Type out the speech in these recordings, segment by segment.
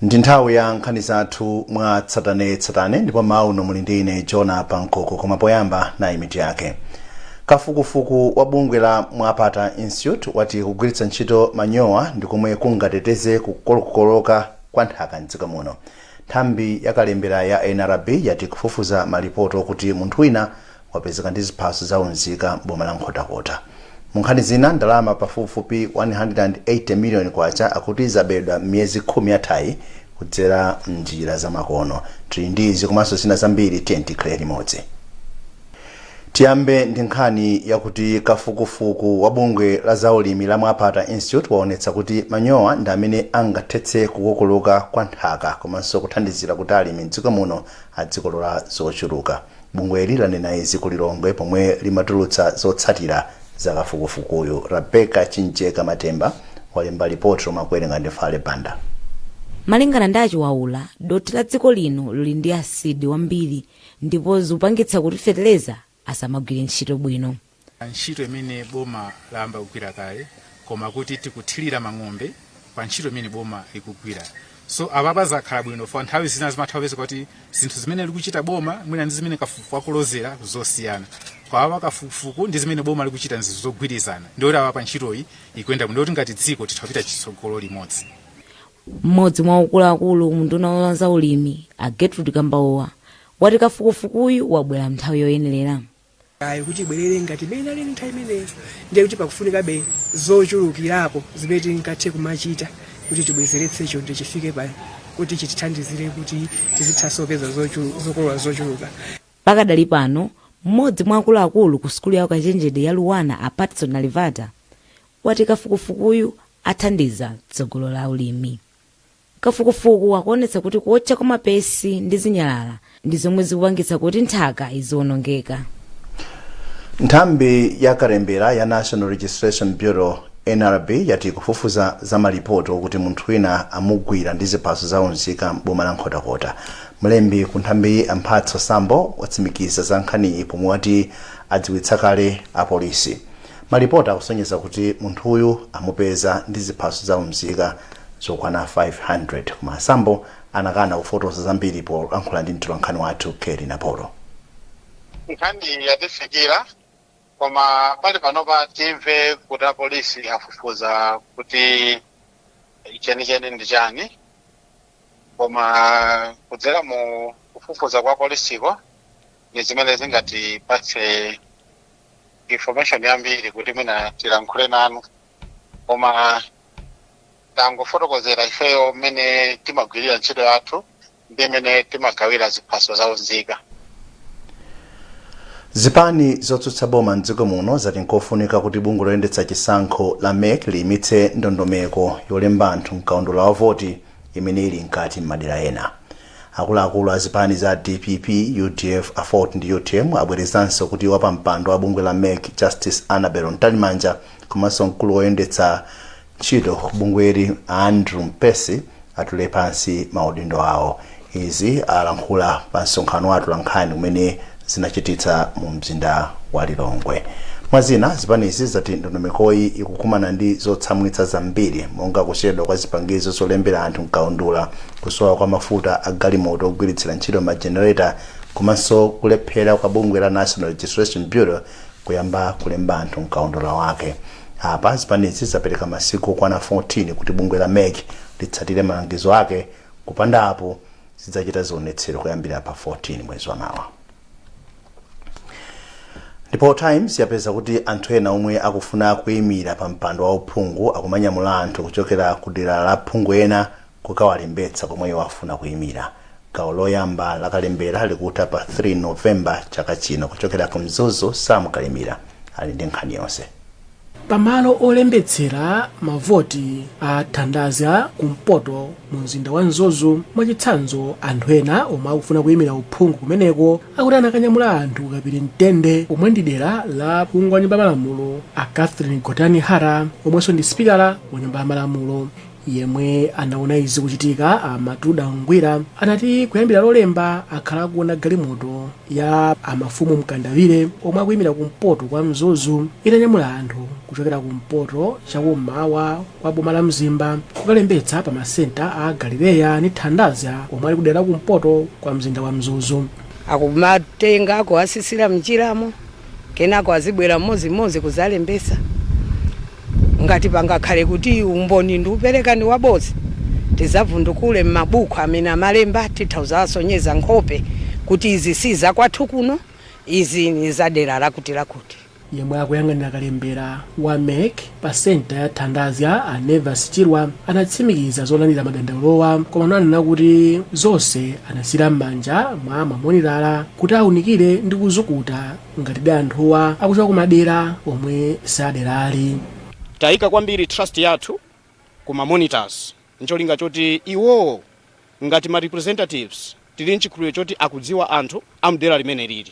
Ndi nthawi ya nkhani zathu mwa tsatanetsatane, ndipo mawu uno muli ndi ine Jona Pankoko. Koma poyamba, nayi mitu yake. Kafukufuku wa bungwe la Mwapata Institute wati kugwiritsa ntchito manyowa ndi komwe kungateteze kukokoloka kwa nthaka mdziko muno. Nthambi yakalembera ya NRB yati kufufuza malipoti okuti munthu wina wapezeka ndi ziphaso za unzika m'boma la Nkhotakota. Mu nkhani zina, ndalama pafupifupi 180 miliyoni kwacha akuti zabedwa m'miyezi 10 yathayi kudzera mnjira zamakono. Tili ndi izi komanso zina zambiri, tiye tikhale limodzi. Tiyambe ndi nkhani yakuti kafukufuku wa bungwe la zaulimi la Mwapata Institute waonetsa kuti manyowa ndi amene angathetse kukokoloka kwa nthaka komanso kuthandizira kuti alimi mdziko muno adzikolola zochuluka. Bungweli lanena izi ku Lilongwe pomwe limatulutsa zotsatira za kafukufukuyu. Rebecca Chinjeka Matemba walemba ripoti lomwe akuwerenga ndi Fale Banda. Malingana ndi achiwaula, dothi la dziko lino lili ndi asidi wambiri ndipo zikupangitsa kuti feteleza asamagwire ntchito bwino. Ntchito imene boma layamba kugwira kale, koma kuti tikuthirira mang'ombe pa ntchito imene boma likugwira, so apapa zakhala bwino fa nthawi zina zimatha kupezeka kuti zinthu zimene likuchita boma mwina ndi zimene kafukufuku akulozera zosiyana. Kwa apa kafukufuku ndi zimene boma likuchita nzizo zogwirizana, ndiyoti apa pa ntchitoyi ikuyenda bwino, ndiyoti ngati dziko titha kupita chitsogolo limodzi. Mmodzi mwa akuluakulu mu unduna wa zaulimi, a Gertrude Kambaowa, wati kafukufukuyu wabwera nthawi yoyenerera. Ayi, kuti ibwerere ngati imene inalili nthawi imeneyo, ndiye kuti pakufunikabe zochulukirapo zimene tingathe kumachita kuti tibwezeretse chonde chifike pa kuti chitithandizire kuti tizithanso kupeza zokolola zochuluka. Pakadali pano, mmodzi mwa akuluakulu ku sukulu ya ukachenjede ya Luanar, a Patson Nalivata, wati kafukufukuyu athandiza tsogolo la ulimi. Kafukufuku akuonetsa kuti kuotcha kwa mapesi ndi zinyalala ndi zomwe zikupangitsa kuti nthaka iziwonongeka. Nthambi ya kalembera ya National Registration Bureau, NRB, yati kufufuza za malipoti okuti munthu wina amugwira ndi ziphaso za unzika m'boma la Nkhotakota. Mlembi ku nthambiyi, Amphatso Sambo, watsimikiza za nkhaniyi pomwe wati adziwitsa kale apolisi. Malipoti akusonyeza kuti munthuyu amupeza ndi ziphaso za unzika zokwana 500, koma Sambo anakana kufotokoza zambiri polankhula ndi mtolankhani wathu Kelly Napolo. Nkhani yatifikira, koma pali panopa timve kuti apolisi afufuza kuti chenicheni ndi chani. Koma kudzera mu kufufuza kwa polisiko ndi zimene zingatipatse information yambiri kuti mwina tilankhule nanu. Koma tangofotokozera ifeyo mmene timagwirira ntchito yathu ndi mmene timagawira ziphaso za unzika. Zipani zotsutsa boma mdziko muno zati nkofunika kuti bungwe loyendetsa chisankho la MEC liyimitse ndondomeko yolemba anthu mkaundula wa voti imene ili mkati m'madera ena. Akuluakulu a zipani za DPP, UDF, AFORD ndi UTM abwerezanso kuti wapampando wa bungwe la MEC, Justice Annabel Mtalimanja, komanso mkulu woyendetsa ntchito bungweli, Andrew Mpesi, atule pansi maudindo awo. Izi alankhula pa msonkhano wa atolankhani umene zinachititsa mu mzinda wa Lilongwe. Mwazina, zipanizi zati ndondomekoyi ikukumana ndi zotsamwitsa zambiri, monga kuchedwa kwa zipangizo zolembera anthu mkaundula, kusowa kwa mafuta a galimoto ogwiritsira ntchito majenereta, komanso kulephera kwa bungwe la National Registration Bureau kuyamba kulemba anthu mkaundula wake. Apa zipanizi zapereka masiku okwana 14 kuti bungwe la MEC litsatire malangizo ake, kupanda apo zidzachita zionetsero kuyambira pa 14 mwezi wa mawa. Ndipo Times yapeza kuti anthu ena omwe akufuna kuyimira pa mpando wa uphungu akumanyamula anthu kuchokera ku dera la phungu ena kukawalembetsa komwe iwo afuna kuyimira. Gawo loyamba lakalembera likutha pa 3 Novemba chaka chino. Kuchokera ku Mzuzu, Sam Kalimira ali ndi nkhani yonse. Pamalo olembetsera mavoti a Thandaza kumpoto mu mzinda wa Mzuzu, mwachitsanzo, anthu ena omwe akufuna kuyimira uphungu kumeneko akuti anakanyamula anthu kukapiri Mtende, omwe ndi dera la phungu wa nyumba ya malamulo a Catherine Gotani Hara, omwenso ndi sipikala wa nyumba ya malamulo. Yemwe anaona izi kuchitika, a Matuda Ngwira, anati kuyambira Lolemba akhala akuona galimoto ya amafumu Mkandawire, omwe akuyimira kumpoto kwa Mzuzu, itanyamula anthu. Kuchokera kumpoto chakummawa kwa boma la Mzimba kukalembetsa pa masenta a Galileya ndi Thandaza omwe ali kudera kumpoto kwa mzinda wa Mzuzu. Akumatenga akuasisira mchiramo, kenako azibwera mmodzimmodzi kuzalembesa. Ngati pangakhale kuti umboni ndi upereka ndi wabodza, tizavundukule m'mabuku amene amalemba, titha kuzawasonyeza nkhope kuti izi si zakwathu kuno, izi ni zadera lakuti lakuti. Yemwe akuyang'anira kalembera wa MEC pa senta ya Thandazya, a Nevas Chirwa, anatsimikiza zolandira madandaulowa, koma ananena kuti zonse anasiyira m'manja mwa mamonitala kuti awunikire ndi kuzukuta ngati anthuwa akuchoka kumadera omwe saderali. Tayika kwambiri trust yathu kuma monitors, ncholinga choti iwowo ngati ma representatives tili nchikhulupiriro choti akudziwa anthu amdera limene lili,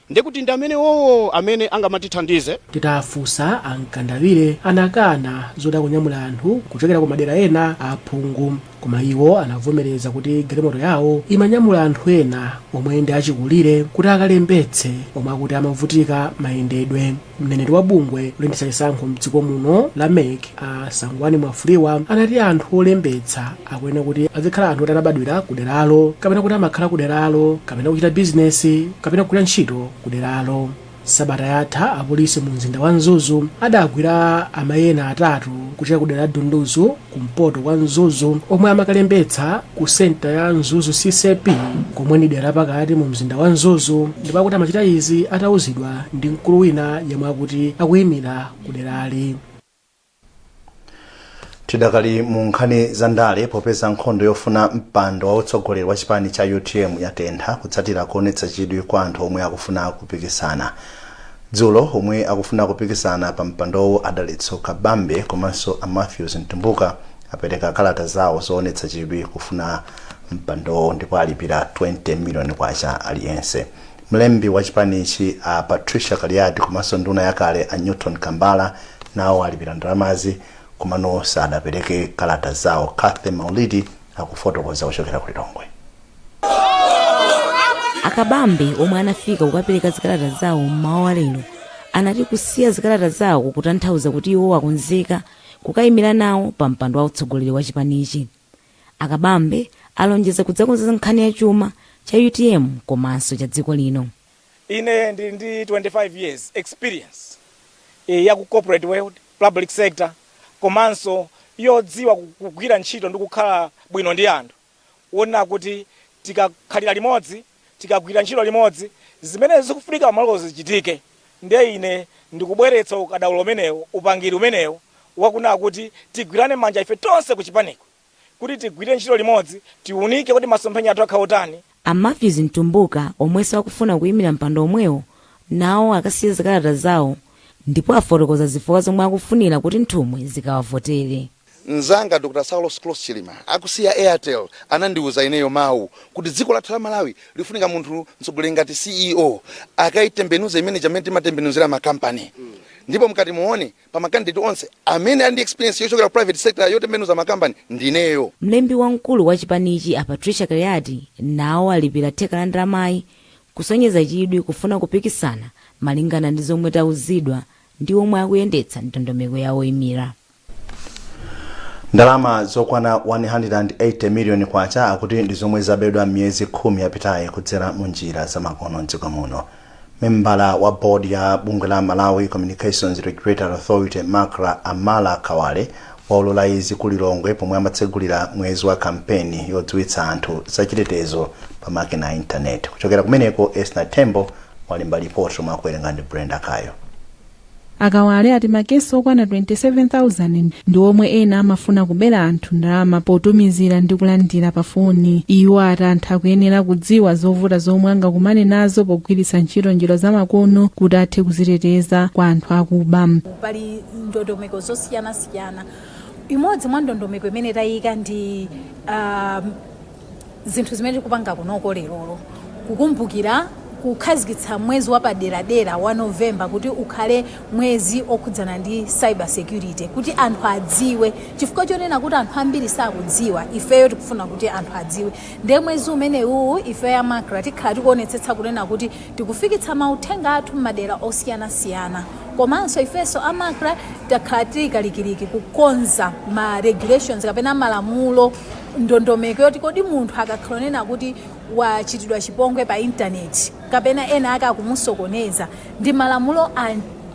ndekuti ndi amene wowo amene angamatithandize. Titafunsa, a Mkandawire anakana zoti akunyamula anthu kuchokera ku madera ena aphungu, koma iwo anavomereza kuti galimoto yawo imanyamula anthu ena omwe ndi achikulire kuti akalembetse, omwe akuti amavutika mayendedwe. Mneneri wa bungwe loyendetsa chisankho mdziko muno la MEC, a Sangwani Mwafulirwa, anati anthu olembetsa akuyenera kuti azikhala anthu oti anabadwira kuderalo, kapena kuti amakhala kuderalo, kapena kuchita bizinesi, kapena kugwira ntchito kuderalo. Sabata yatha apolisi mu mzinda wa Mzuzu adagwira amayi ena atatu kuchokera kudera la Dunduzu kumpoto kwa Mzuzu omwe amakalembetsa ku senta ya Mzuzu CCAP, komwe ndi dera pakati mu mzinda wa Mzuzu, ndipo akuti amachita izi atauzidwa ndi mkulu wina yemwe akuti akuyimira kuderali. Tidakali mu nkhani za ndale, popeza nkhondo yofuna mpando wa utsogoleri wa chipani cha UTM yatentha kutsatira kuonetsa chidwi kwa anthu omwe akufuna kupikisana. Dzulo omwe akufuna kupikisana pa mpandowu, a Dalitso Kabambe komanso a Matthews Mtumbuka, apereka kalata zawo zoonetsa chidwi kufuna mpandowo ndipo alipira 20 miliyoni kwacha aliyense. Mlembi wa chipanichi, a Patricia Kaliati, komanso nduna yakale a Newton Kambala nawo alipira ndalamazi, komano sadapereke kalata zawo. Cathy Maulidi akufotokoza kuchokera ku Lilongwe. Akabambe omwe anafika kukapereka zikalata zawo mmawa wa lero anati kusiya zikalata zawo kukutanthauza kuti iwo akonzeka kukayimira nawo pa mpando wa utsogoleri wa chipanichi. Akabambe alonjeza kudzakonza nkhani ya chuma cha UTM komanso cha dziko lino. Ine ndili ndi 25 years experience ya ku corporate world, public sector, komanso yodziwa kugwira ntchito ndi kukhala bwino ndi anthu, wonena kuti tikakhalira limodzi, tikagwira ntchito limodzi, zimene zikufunika pamalopo zichitike. Ndiye ine ndikubweretsa ukadaulo umenewo, upangiri umenewo wakunena kuti tigwirane manja ife tonse kuchipaniko kuti tigwire ntchito limodzi, tiunike kuti masomphenya athu akhala otani. A Matthews Mtumbuka omwenso akufuna kuyimira mpando omwewo nawo akasiya zikalata zawo ndipo afotokoza zifukwa zomwe akufunira kuti nthumwi zikawavotere. Mzanga Dr Saulos Klaus Chilima akusiya Airtel anandiuza ineyo mawu kuti dziko lathu la Malawi lifunika munthu mtsogoleri ngati CEO akaitembenuze imene chamene timatembenuzira makampani. Ndipo mkati muone pa makandidate onse amene ali ndi experience yochokera ku private sector yotembenuza makampani, ndineyo. Mlembi wamkulu wa chipanichi, a Patricia Kaliati, nawo alipira theka la ndalamayi kusonyeza chidwi kufuna kupikisana, malingana ndi zomwe tauzidwa ndi omwe akuyendetsa ndondomeko yawo imira. Ndalama zokwana 180 miliyoni kwacha akuti ndi zomwe zabedwa miyezi 10 yapitayi kudzera mu njira zamakono mdziko muno. Membala wa board ya bungwe la Malawi Communications Regulatory Authority, MACRA, Amala Kawale, waulula izi ku Lilongwe pomwe amatsegulira mwezi wa kampeni yodziwitsa anthu zachitetezo pa makina a intaneti. Kuchokera kumeneko, Esna Tembo walemba ripoti lomwe akuwerenga ndi Brenda Kayo. Akawale ati makesi okwana 27,000 ndi omwe ena amafuna kubera anthu ndalama potumizira ndi kulandira pa foni. Iwo ati anthu akuyenera kudziwa zovuta zomwe angakumane nazo pogwiritsa ntchito njira zamakono kuti athe kuziteteza kwa anthu akuba. Pali ndondomeko zosiyanasiyana. Imodzi mwa ndondomeko imene tayika ndi zinthu zimene tikupanga kunoko lerolo, kukumbukira Kukhazikitsa mwezi wapaderadera wa Novemba kuti ukhale mwezi okhudzana ndi cyber security kuti anthu adziwe, chifukwa chonena kuti anthu ambiri sakudziwa. Ifeyo tikufuna kuti anthu adziwe. Ndiye mwezi umenewuwu ifeyo a MACRA tikhala tikuonetsetsa kunena kuti tikufikitsa mauthenga athu m'madera osiyanasiyana. Komanso ifenso a MACRA takhala tili kalikiliki kukonza ma regulations kapena malamulo, ndondomeko yoti kodi munthu akakhala onena kuti wachitidwa chipongwe pa intaneti kapena ena ake akumusokoneza, ndi malamulo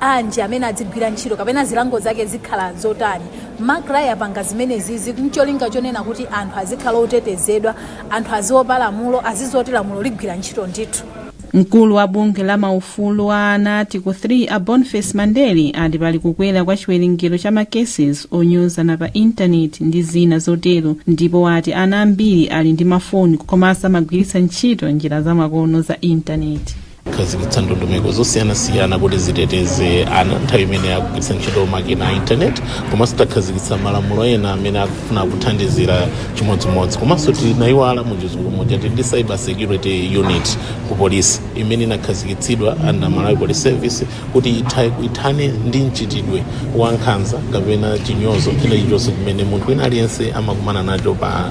anji amene adzigwira ntchito kapena zilango zake zikhala zotani. MACRA yapanga zimenezizi ncholinga chonena kuti anthu azikhala otetezedwa, anthu aziopa lamulo, azizoti lamulo ligwira ntchito ndithu. Mkulu wa bungwe la maufulu a ana, Article 3, a Boniface Mandeli, ati pali kukwera kwa chiwerengero cha ma cases onyozana pa intaneti ndi zina zotero, ndipo ati ana ambiri ali ndi mafoni koma samagwiritsa ntchito njira zamakono za intaneti. Khazikitsa ndondomeko zosiyanasiyana kuti ziteteze ana nthawi imene akugwiritsa ntchito makina a intaneti, komanso takhazikitsa malamulo ena amene akufuna kuthandizira chimodzimodzi. Komanso tinayiwala muchizungu muja, tili ndi cyber security unit ku polisi imene inakhazikitsidwa under Malawi Police Service kuti ithane ndi mchitidwe wa nkhanza kapena chinyozo china chilichonse chimene munthu wina aliyense amakumana nacho pa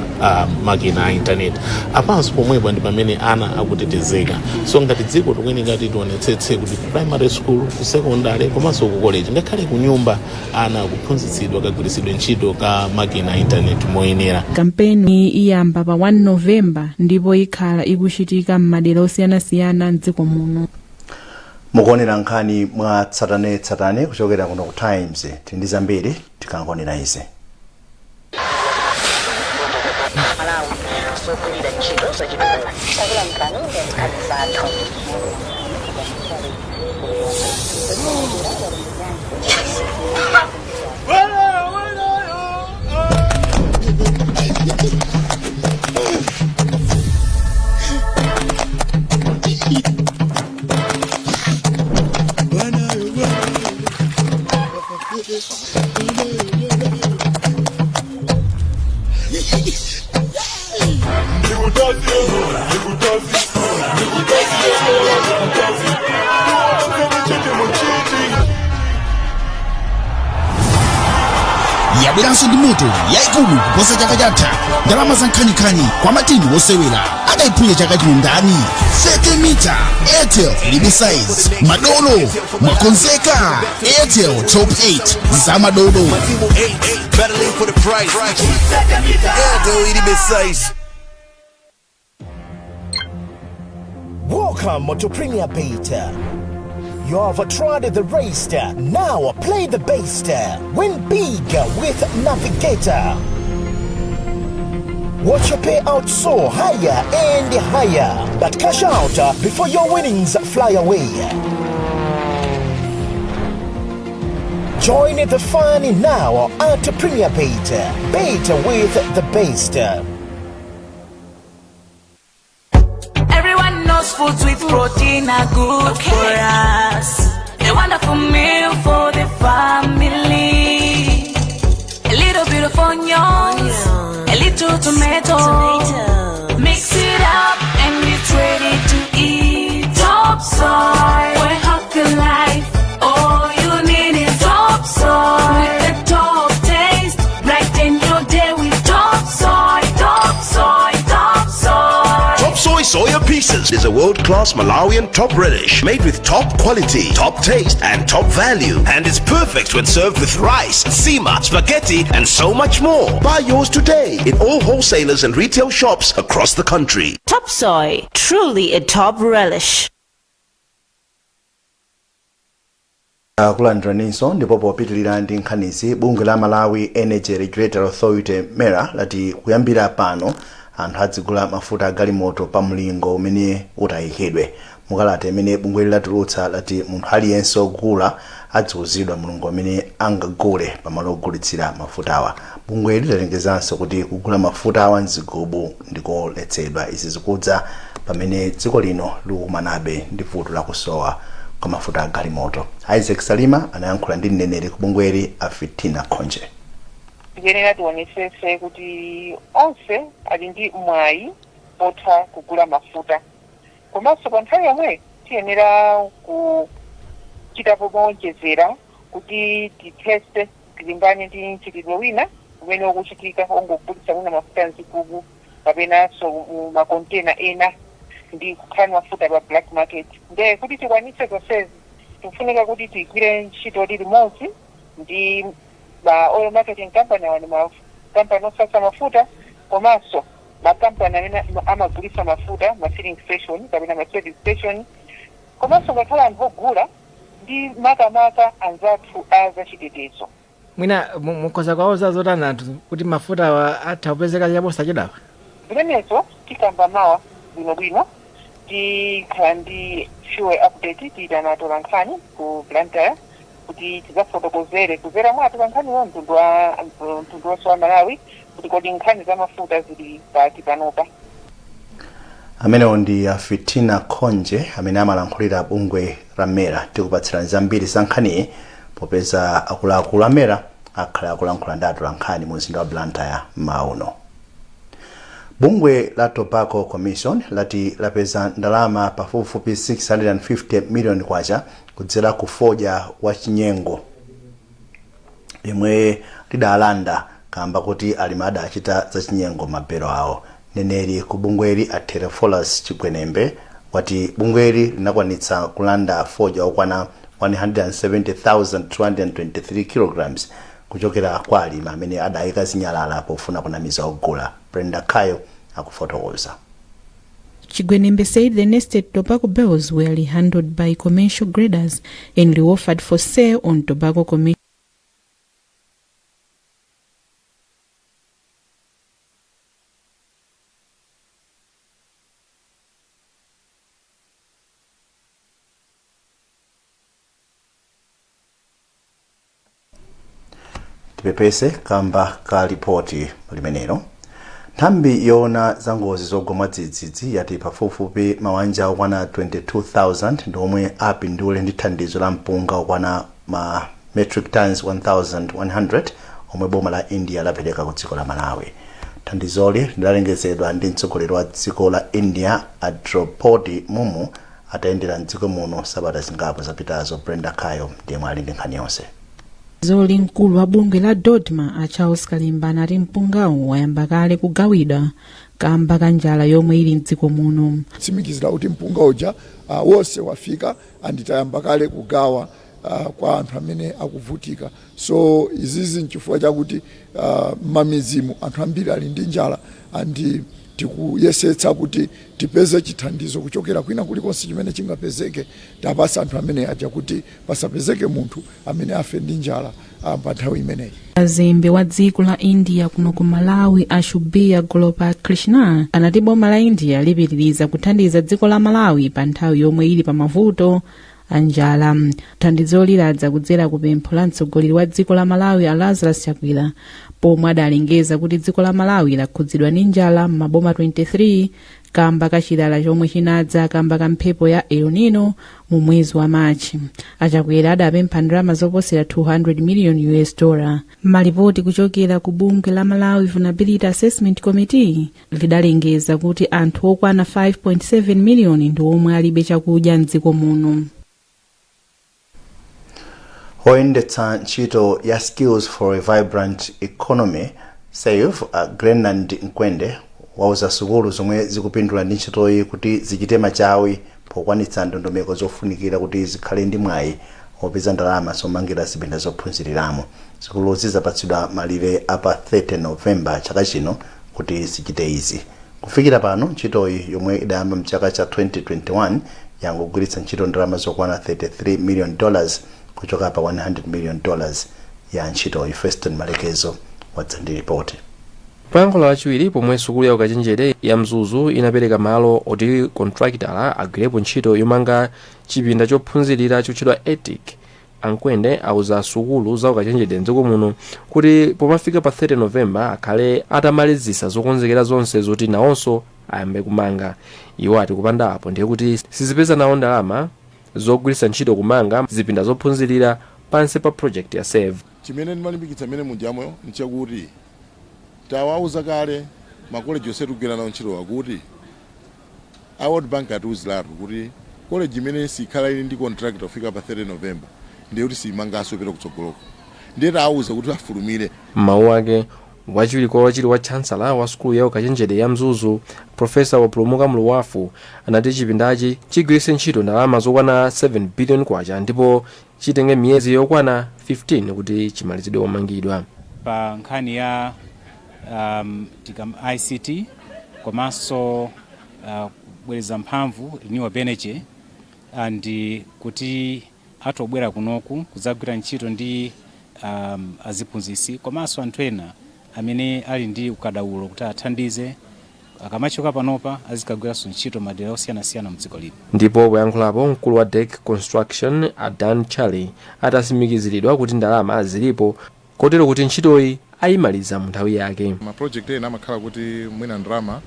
makina a intaneti. Apanso pomwepo ndi pamene ana akutetezeka. So ngati dziko tikuyenera kuti tionetsetse kuti ku primary school, ku secondary komanso ku college, ngakhale ku nyumba, ana akuphunzitsidwa kagwiritsidwe ntchito ka makina a intaneti moyenera. Kampeni iyamba pa 1 Novemba ndipo ikhala ikuchitika m'madera osiyanasiyana mdziko muno. Mukuonera nkhani mwa tsatanetsatane kuchokera kuno ku Times. Tili ndi zambiri tikangonera izi. Malawi zogwirira ntchito zachitukuko takulandirani ndi nkhani zathu. Yabweranso ndi moto yayikulu kuposa chaka chatha. Ndalama za nkhaninkhani kwa matimu osewera. Adayiphunya chaka chino ndani? 30 mita Airtel ilibe size. Madolo mwakonzeka? Airtel Top 8 za madolo. Battling for the prize. Airtel ilibe size. Welcome to Premier Bet. You have tried the rest. Now play the best. Win big with Navigator. Watch your payout soar higher and higher. But cash out before your winnings fly away. Join the fun now at Premier Bet. Bet with the best. Everyone knows foods with protein are good for us. A wonderful meal for the family. A little bit of onions, a little tomato. Mix it up and it's ready to eat. Top Soy, for a healthy life. All you need is Top Soy. With the top taste, brighten your day with Top Soy, Top Soy, Top Soy. Top Soy Soya Pieces is a world-class Malawian top relish made with top quality, top taste, and top value. And it's perfect when served with rice, nsima, spaghetti, and so much more. Buy yours today in all wholesalers and retail shops across the country. Top Soy, truly a top relish. Kulandiraninso. Ndipo popitilira ndi nkhanizi, bungwe la Malawi Energy Regulatory Authority, MERA, lati kuyambira pano anthu adzigula mafuta a galimoto pa mlingo umene utayikidwe. Mukalata imene bungweli latulutsa, lati munthu aliyense ogula adziuzidwa mlingo umene angagule pamalo ogulitsira mafutawa. Bungweli lalengezanso kuti kugula mafuta awa mzigubu ndikoletsedwa. Izi zikudza pamene dziko lino likukumanabe ndi vuto lakusowa kwa mafuta a galimoto. Isaac Salima anayankhula ndi mneneri ku bungweli, a Fitina Khonje. Tikuyenera tionetsetse kuti onse ali ndi mwayi otha kugula mafuta komanso pa nthawi yomwe Tiyenera kuchitapo mowonjezera kuti tithetse, tilimbane ndi mchitidwe wina umene ukuchitika ongogulitsa mwina mafuta mzigubu kapenanso mu makontena ena ndi kukhala mafuta pa black market. Nde kuti tikwanitse zonsezi, tikufunika kuti tigwire ntchito limodzi ndi ma oil marketing company, awa ndi makampani osatsa mafuta, komanso makampani amene amagulitsa mafuta, ma filling station kapena ma service station, komanso ngakhale anthu ogula ndi makamaka anzathu a zachitetezo. Mwina mukhoza kuwauza zotani anthu kuti mafuta awa atha kupezeka chaposachedwapa? Zimenezo tikamba mawa bwinobwino. Tikhala ndi fuel update, tiyitana atolankhani ku Blantyre kuti tidzafotokozere kudzera mwa atolankhaniwo mtundu wonse wa Malawi kuti kodi nkhani za mafuta zili pati panopa. Amenewo ndi a Fitina Khonje amene amalankhulira bungwe la MERA. Tikupatsirani zambiri za nkhaniyi popeza akuluakulu a MERA akhala akulankhula ndi atolankhani mu mzinda wa Blantyre mmawa uno. Bungwe la Tobacco Commission lati lapeza ndalama pafupifupi 650 million kwacha kudzera ku fodya wa chinyengo yemwe lidalanda kamba kuti alimi adachita zachinyengo mabelo awo. Mneneri ku bungweli, a Theophilus Chigwenembe, wati bungweli linakwanitsa kulanda fodya okwana 170,223 kilograms kuchokera kwa alimi amene adayika zinyalala pofuna kunamiza ogula. Brenda Kayo akufotokoza. Chigwenembe said the nested tobacco bales were rehandled by commercial graders and reoffered for sale on Tobacco Commission Tipepese kamba ka lipoti limenelo. Nthambi yoona za ngozi zogwa mwadzidzidzi yati pafupifupi mawanja okwana 22,000 ndi omwe apindule ndi thandizo la mpunga okwana ma metric tons 1100 omwe boma la India lapereka ku dziko la Malawi. Thandizoli lidalengezedwa ndi mtsogoleri wa dziko la India, a Droupadi Murmu, atayendera mdziko muno sabata zingapo zapitazo. Brenda Kayo ndiyemwe ali ndi nkhani yonse. Zoli mkulu wa bungwe la DoDMA, a Charles Kalimba, anati mpungawu wayamba kale kugawidwa kamba ka njala yomwe ili mdziko muno. Tsimikizira kuti mpunga uja wonse wafika and tayamba kale kugawa kwa anthu amene akuvutika. So izizi nchifukwa chakuti m'mamidzimu anthu ambiri ali ndi njala and tikuyesetsa kuti tipeze chithandizo kuchokera kwina kulikonse chimene chingapezeke, tapasa anthu amene aja kuti pasapezeke munthu amene afe ndi njala pa nthawi imeneyi. Kazembe wa dziko la India kuno ku Malawi, a Subbiah Gopalakrishnan, anati boma la India lipitiriza kuthandiza dziko la Malawi pa nthawi yomwe ili pa mavuto a njala. Thandizoli ladza kudzera ku pempho la mtsogoleri wa dziko la Malawi, a Lazarus Chakwera, pomwe adalengeza kuti dziko la Malawi lakhudzidwa ndi njala m'maboma 23 kamba ka chilala chomwe chinadza kamba ka mphepo ya El Nino mu mwezi wa Machi. A Chakwera adapempha ndalama zoposera 200 million US dollar. Malipoti kuchokera ku bungwe la Malawi Vulnerability Assessment Committee lidalengeza kuti anthu okwana 5.7 miliyoni ndi omwe alibe chakudya mdziko muno. Oyendetsa ntchito ya Skills for a Vibrant Economy, SAVE, Glenland Mkwende, wauza sukulu zomwe zikupindula ndi ntchitoyi kuti zichite machawi pokwanitsa ndondomeko zofunikira kuti zikhale ndi mwayi wopeza ndalama zomangira zipinda zophunziriramo. Sukuluzi zapatsidwa malire a pa 30 November chaka chino kuti zichite izi. Kufikira pano, ntchitoyi yomwe idayamba mchaka cha 2021 yangogwiritsa ntchito ndalama zokwana 33 million dollars kuchoka pa 100 million dollars ya ntchitoyi. Feston Malekezo wadza ndi ripoti. Poyankhula Lachiwiri pomwe sukulu ya ukachenjede ya Mzuzu inapereka malo oti kontrakitala agwirepo ntchito yomanga chipinda chophunzirira chotchedwa ETIC, a Mkwende auza sukulu za ukachenjede mdziko muno kuti pomafika pa 30 November akhale atamalizisa zokonzekera zonse zoti nawonso ayambe kumanga. Iwo ati kupanda apo ndiye kuti sizipeza nawo ndalama zogwiritsa ntchito kumanga zipinda zophunzirira pansi pa project ya SAVE. Chimene ndimalimbikitsa mmene mujamo nchakuti tawauza kale makoleji onse tikugwira nawo ntchitowa kuti a World Bank atiuziratu kuti College imene sikhala ili ndi contractor kufika pa 30 November, ndiye kuti siyimanganso pita kutsogoloko. Ndiye tawauza kuti afulumire. M'mawu ake, wachiwiri kwa wachiwiri wa chancellor wa sukulu ya ukachenjede ya Mzuzu, Profesa Wapulumuka Mluwafu, anati chipindachi chigwiritse ntchito ndalama zokwana 7 billion kwacha ndipo chitenge miyezi yokwana 15 kuti chimalizidwe kumangidwa. Pa nkhani ya ICT komanso kubwereza mphamvu, renewable energy, and kuti atobwera kunoku kudzagwira ntchito ndi aziphunzitsi komanso anthu ena amene ali ndi ukadaulo kuti athandize, akamachoka panopa azikagwiranso ntchito madera osiyanasiyana mdziko lino. Ndipo poyankhulapo, mkulu wa Dek Construction Adan Charlie atatsimikiziridwa kuti ndalama zilipo kotero kuti ntchitoyi ayimaliza mu nthawi yake. Ma project ena amakhala kuti mwina ndalama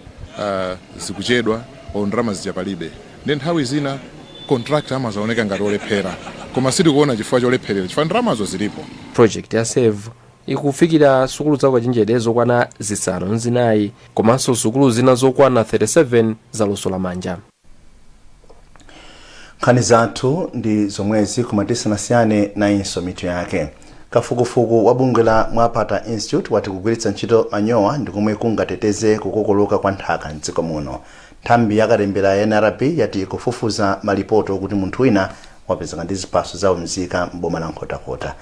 zikuchedwa o ndalama zija palibe, ndi nthawi zina contractor amazaoneka ngati olephera, koma sitikuona chifukwa cholepherera chifukwa ndalamazo zilipo. Project ya SAVE ikufikira sukulu za ukachenjede zokwana 4 komanso sukulu zina zokwana 37 za luso lamanja. Nkhani zathu ndi zomwezi, koma tisanasiyane nayinso mitu yake. Kafukufuku wa bungwe la Mwapata Institute wati kugwiritsa ntchito manyowa ndi komwe kungateteze kukokoloka kwa nthaka mdziko muno. Nthambi yakalembera ya NRB yati kufufuza malipoto kuti munthu wina wapezeka ndi ziphaso za umzika m'boma la Nkhotakota.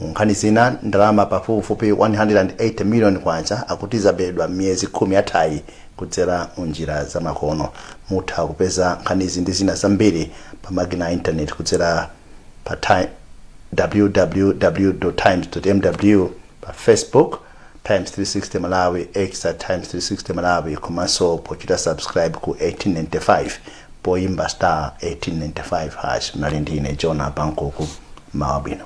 Mu nkhani zina, ndalama pafupifupi 180 million kwacha akuti zabedwa m'miyezi 10 yathayi kudzera mu njira zamakono. Mutha kupeza nkhanizi ndi zina zambiri pa makina a intaneti kudzera pa www.times.mw, pa Facebook Times 360 Malawi, X at Times 360 Malawi, komanso pochita subscribe ku 1895 poyimba *1895#. Mnali ndine Jona Bankuku. Mawa bwino.